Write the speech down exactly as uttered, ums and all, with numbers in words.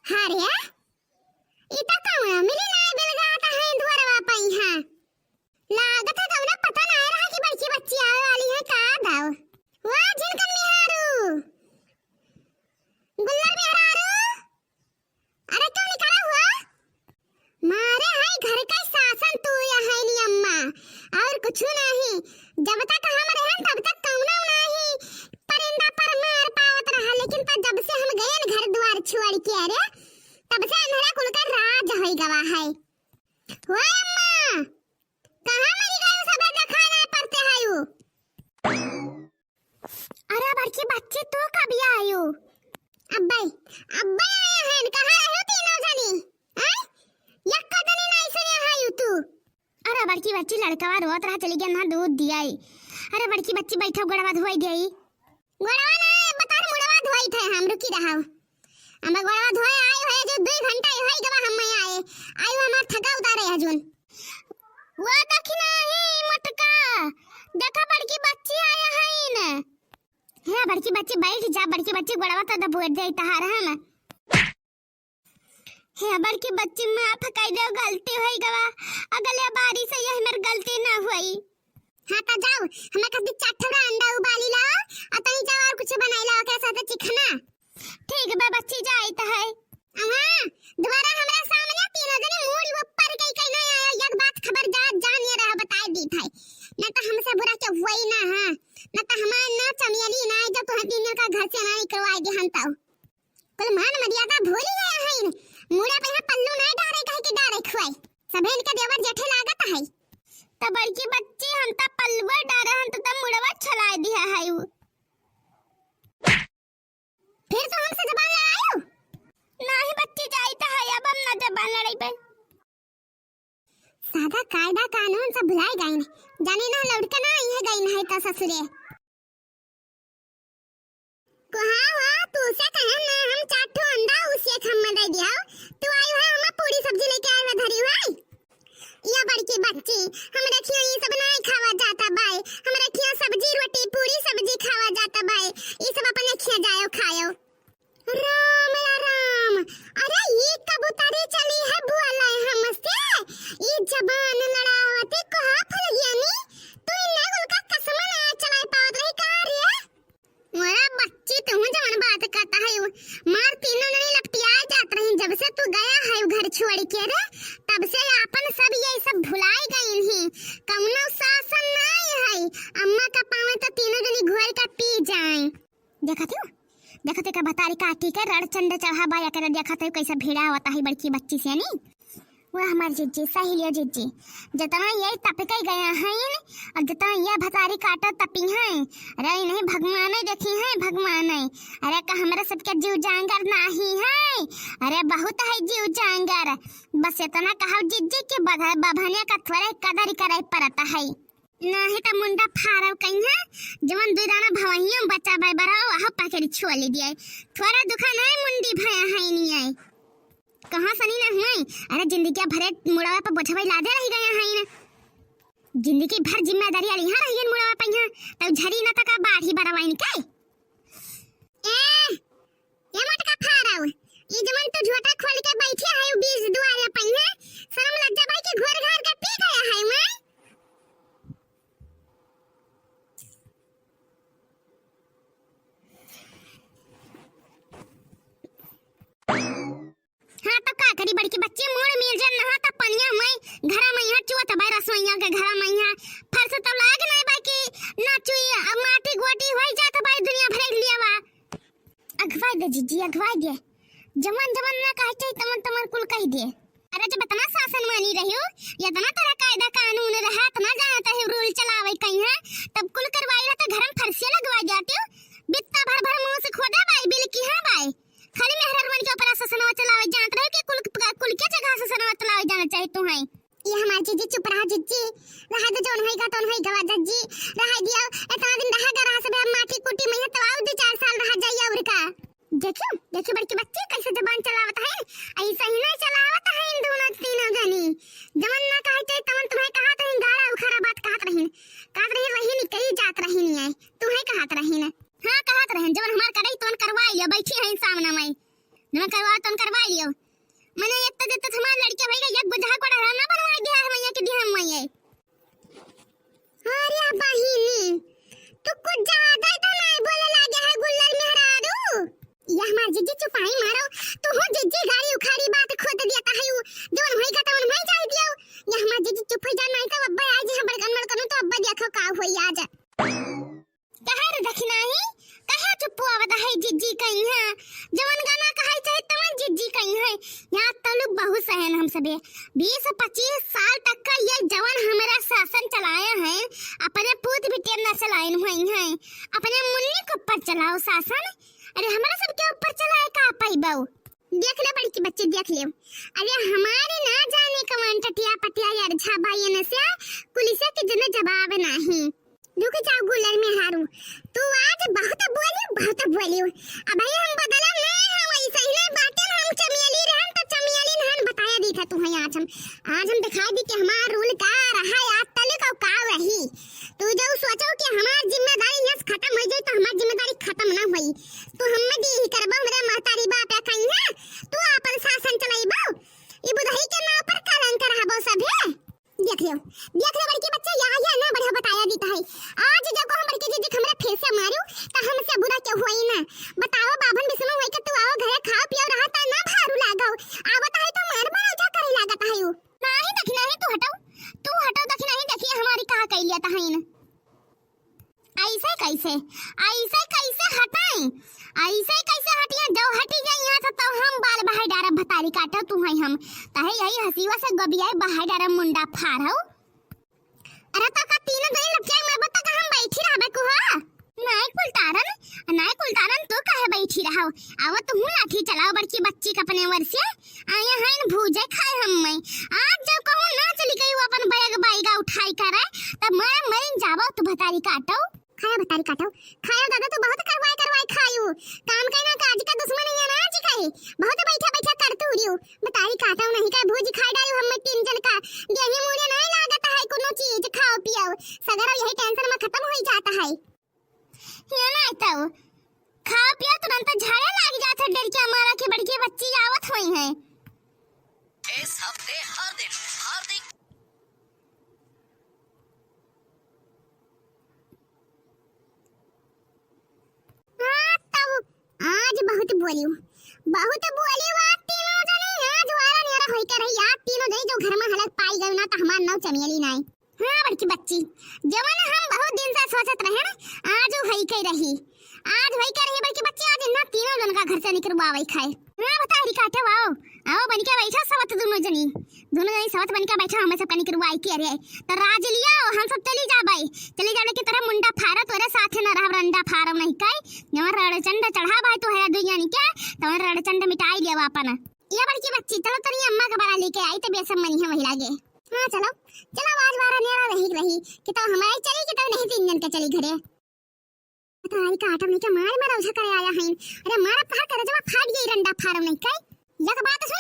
अरे, ई त कउनो मिली नाहीं बिलगात है दुअरवा पइहाँ। लागत है कउनो पता नाहीं रहा कि बड़की बच्ची आवे वाली है का दाव। वाह झिनकन मेहरारू, गुल्लर मेहरारू, अरे क्यों निकला हुआ? मारे है घर का सासन तू या है नी अम्मा, और कुछ नहीं। जब तक हम रहन तब तक कउनो नाहीं परिंदा पर मार पावत रहा, लेकिन पर जब से हम गयन घर द्वार छोड़ के, अरे तब से अन्हरा कुल का राज होई गवा है। ओए अम्मा, कहाँ मरी गयो? सबे देखाई नाहीं पड़ते हयू। अरे बड़की बच्ची, तू कब आयू? अब्बे, अब्बे आए हैं, कहाँ रहो तीनों जनी? आय? यक्का जनी नाहीं सुने हयू तू। अरे बड़की बच्ची, लड़कवा रोत रहा, चली गया ना दूध दियाई। अरे बड़की बच्ची, बैठो, गोड़वा धोई दियाई। गोड़वा ना, बता, मुड़वा धोई थे हम, रुकी रहा। हम गोड़वा धोए आए हुए जो दुई घंटा ही होई गवा हम आए। आयु हमार थका उतारे हजून। वो देखी ना ही मोटका, देखा बड़की बच्ची आया है न। हे बड़की बच्ची बैठ जा, बड़की बच्ची गोड़वा तो दबोच जाई तहार हम। हे बड़की बच्ची माफ कई दो, गलती होई गवा, अगले बारी से यह मेर गलती ना होई। हाँ, त जाओ, हमें कभी चार ठो अंडा उबाली लाओ, और तनी जाओ और कुछ बनाई लाओ, ओकरे साथे चिखना। ठीक बा बच्ची, जाइत है। अम्मा, दोबारा हमरा सामने तीनों जने मूड़ी ऊपर कई कई ना आयो, एक बात खबर जा, जान ये रहा, बताए दी था। न तो हमसे बुरा के वही ना, हाँ, न तो हमारे ना चमेली ना, जब तुम्हें तीनों का घर से ना निकलवाए दे हम तो। कुल मान मर्यादा भूली गया है इन। मुड़ा पे यहाँ पल्लू ना डारे, कहे के डारे खुआई। सभे इनके देवर जेठे लागत है। त बड़की बच्ची, हम त पल्लुआ डारे, हम त, त मुड़वा छलाए दिया है उ। फिर तो हमसे जबान लड़ायो। नाही बच्ची, जाइत है, अब हम ना जबान लड़ाई पे। सादा कायदा कानून सब भुलाए गइन। जाने ना लौट के ना आई है गइन है त ससुरे। को हाँ, हाँ, तू से कहे ना हम चार ठो अंडा उसे हम दे दिया। तू आयु है हम पूरी सब्जी लेके आए हुए धरी हुई। या बड़की बच्ची, हम रखियो ये सब नहीं खावा जाता बाय। हम रखियो सब्जी रोटी पूरी सब्जी खावा जाता बाय। ये सब अपने खिया जायो खायो। राम या राम, अरे ये कबूतरी चली है बुआ लाए हमसे। ये जबान लड़ावती कहाँ फल गया नी? तू इन्हें उनका कसम ना चलाए पावत रही का रे? मोरा बच्ची, तू जवन बात कहता है, उ मार तीनों जनी लपटिया जात रही। जब से तू गया है उ घर छोड़ के रे, तब से आपन सब ये सब भुलाई गई ही। कौनो शासन नहीं है। अम्मा का पावे तो तीनों जनी घोर का पी जाए। देखत हो, देखत हो का बतारी काटी के रड़ चंड चढ़ा बा, एकरे देखत हो कैसे भिड़ा होता है बड़की बच्ची से नी। वह हमार जिज्जी, सहेलिया जिज्जी, जितना ये तप के गया हैं और जितना ये भतारी काटो तपी हैं, अरे इन्हें भगवान देखी हैं, भगवान। अरे का हमरा सबके जीव जांगर नाही है, अरे बहुत है जीव जांगर। बस इतना कहब जिज्जी कि बध-, बभनिया का थोड़े कदर करे पड़ता है। नाही त मुंडा फारव कहीं है, जवन दुई दाना भवहियों बचा बाय बरा, वह पकड़ी छुआ ले दिया। थोड़ा दुखा नहीं मुंडी भया है नहीं है। कहाँ सनी ना हुए? अरे जिंदगी भरे मुड़वा पर बोझवा लादे रह गया है ना। जिंदगी भर जिम्मेदारी वाली यहाँ रहियन मुड़वा पर यहाँ, तब झरी ना तका बाढ़ी बरवाइन के। ए, ए मोटका फारव, ई जवन तू झोटा खोल के बैठे है, उ बीज दुआरे पर है, शर्म लज्जा बाय कि घोर घार के पी गया है मैं। हाँ, तो का करी बड़की बच्ची, मोड़ मिल जे नहा त पनिया हुई, घरा में यहाँ चुआ त बाय रसोइया के घरा में यहाँ फर्श तो लाग नहीं बाय कि ना चुई, अब माटी गोटी होई जात बाय दुनिया भरे के लिए बा। अगवाई दे जिज्जी, अगवाई दे, जमन जमन ना कहे चाहिए तमन तमन कुल कह दे। अरे जब इतना शासन मानी रही हो, इतना तरह कायदा कानून रहा, इतना जानता है रूल चलावे कहीं है, तब कुल करवाई रहा तो घर में फर्शिया लगवा जाती हो। बित्ता भर भर मुंह से खोदा बाय बिल की हाँ बाय। खाली मेहररुअन के ऊपर शासनवा चलावे जानत रहे कि कुल, कुल के जगह शासनवा चलावे जाना चाहिए तू है। ये हमार जिज्जी चुप रहा जिज्जी, रहा दे जौन होइगा तौन होइगा वा जिज्जी, रहा दिया। इतना दिन रहा गा रहा सब हम माटी कुटी में है तो आओ दो चार साल रहा जाइए और का। देखियो, देखियो बड़की बच्ची कैसे जबान चलावत है, ऐसा ही नहीं चलावत है इन दोनों तीनों जनी। जवन ना कहे चाहिए तवन तुम्हें कहा तो गाड़ा उखाड़ा बात कहत रही, कहत रही रही नहीं कही जात रही नहीं है, तुम्हें कहत रही ना। हाँ, कहत रहन, जवन हमार करई तवन करवाई, या बैठी हैं सामने में। जवन करवा तवन करवा लियो। मने एक तो जब तक हमार लड़के भई एक बुझा कोड़ा ना बनवाई दिया है मैया के दिया हम मैया। अरे बहिनी, तू कुछ ज्यादा ही तो नहीं बोले लागे है गुल्लर मेहरारू। ये हमार जिज्जी चुपाई मारो, तू हो जिज्जी गाड़ी उखाड़ी बात खोद दिया काहे उ जवन होई का तवन होई जाई दियो। ये हमार जिज्जी चुप हो जा, नहीं तो अब्बा आज हम बड़कन बड़कन तो अब्बा देखो का होई आज। कहे रे दखिनाही, कहे चुप्पू आवत है जिज्जी कहीं है। जवन गाना कहाई चाहे तवन जिज्जी कहीं है। यहाँ तलुक बहुत सहन हम सबे। बीस पच्चीस साल तक का ये जवन हमारा शासन चलाया है, अपने पूत बिटियन ना चलाइन हुई है। अपने मुन्नी के ऊपर चलाओ शासन। अरे हमारा सबके ऊपर चलाए का पाई बाऊ। देख ले बड़की बच्ची, देख ले। अरे हमारे ना जाने कवन टटिया पटिया यार झा भाई ने से पुलिस के जने जवाब नहीं। रुक जाओ गुलर मेहरारू, तू आज बहुत बोली, बहुत बोली। अब भाई हम बदलम नहीं है, वैसे ही नहीं बाटे, हम चमेली रहन तो चमेली नहन बताया दी था तू है आज हम, आज हम दिखाई दी कि हमार रूल का रहा है, आज तले का का रही। तू जो सोचो कि हमार जिम्मेदारी यहाँ से खत्म हो जाए तो हमार जिम्मेदारी खत्म ना होई। तू हमें दी ही करबो, हमरे महतारी बाप या कहीं है, तू अपन शासन चलाइबो, ई बुधई के नाव पर कलंक रहबो सभे। देख लियो, देख लियो बड़की बच्चा, या, या ना बढ़िया बताया दीता है। आज जब को हम बड़की जिज्जी हमरा फिर से मारू, त हमसे बुरा क्यों हुई ना? बताओ बाभन बिसनो हुई के तू आओ घरे खाओ पियो रहा ता ना भारू लागो। आवत है तो मार मार जा करे लागत है उ। नहीं देखी नहीं तू हटाओ, तू हटाओ देखी नहीं देखी हमारी कहा कह लिया ता है ना। ऐसे कैसे, ऐसे कैसे हटाई, ऐसे कैसे हटिया? जब हटी जाई यहाँ से तब हम बाल बहाई डारब भतारी काटो तू है हम। तहे यही हसीवा से गोबियाई बहाई डारब मुंडा फाड़ो। अरे तो का तीनों दिन लपटिया में बता का हम बैठी रहबे को हो? नाय कुलतारन, नाय कुलतारन तो कहे बैठी रहो। आवा तू लाठी चलाओ बड़की बच्ची का अपने वर से। आया है न भूजे खाए हम मैं। आज जब कहूँ ना चली गई वो अपन बैग बैगा उठाई करे, तब मैं मरिन जाबो तू भतारी काटो। खाया भतारी काटो, खाया दादा तू बहुत करवाए करवाए खायू। काम कहीं ना काज का दुश्मन ही है ना आज कहे। बहुत बैठा बैठा कर तू रियो। भतारी काटो नहीं का भूज खाई डालू हम तीन जन का। देही मुड़े नहीं लागत है कोनो चीज खाओ पियो। सगरो यही टेंशन में खत्म हो जाता है। ये ना तो खाओ पियो तुरंत झाड़े लाग जात है डर के मारा कि बड़की बच्ची आवत हुई है। इस हफ्ते हर दिन हार्दिक। हाँ, तब आज बहुत बोलियो, बहुत बोलियो आज तीनों जनी। आज वाला न्यारा होई के रही, आज तीनों जनी जो घर में हलक पाई गई ना, तो हमार नाव चमेली नाई। हाँ बड़की बच्ची, जवन हम बहुत दिन से सोचत रहे ना, आज उ होई के रही, आज होई के रही बड़की बच्ची, आज इन्ना तीनों जन का घर से निकलवावे खाए। हाँ भतारी काटो, आओ, आओ बन के बैठो सवत दोनों जनी, दोनों जनी सवत बन के बैठो, हमें सब कनी करवाई के रे। तो राज लिया, हम सब चली जाबे, चली जाबे की तरह मुंडा फारा तोरे साथे न रहब, रंडा फारम नहीं काई, जवन रणचंड चढ़ा भाई तू है दुनिया के, तवन रणचंड मिटाई लेवा अपन। ये बड़की बच्ची, चलो तनी अम्मा के बड़ा लेके आई, तब ये सब मनी है वही लागे। हाँ चलो, चलो आज बारह नेरा रही रही, कि तो हमारे चली, कि तो नहीं तीन जन के चली घरे। तारी का आटा में क्या मार मारा उठा करे आया है। अरे मारा तहार करे जब फाट गई रंडा फारम नहीं काई। यक बात सुन।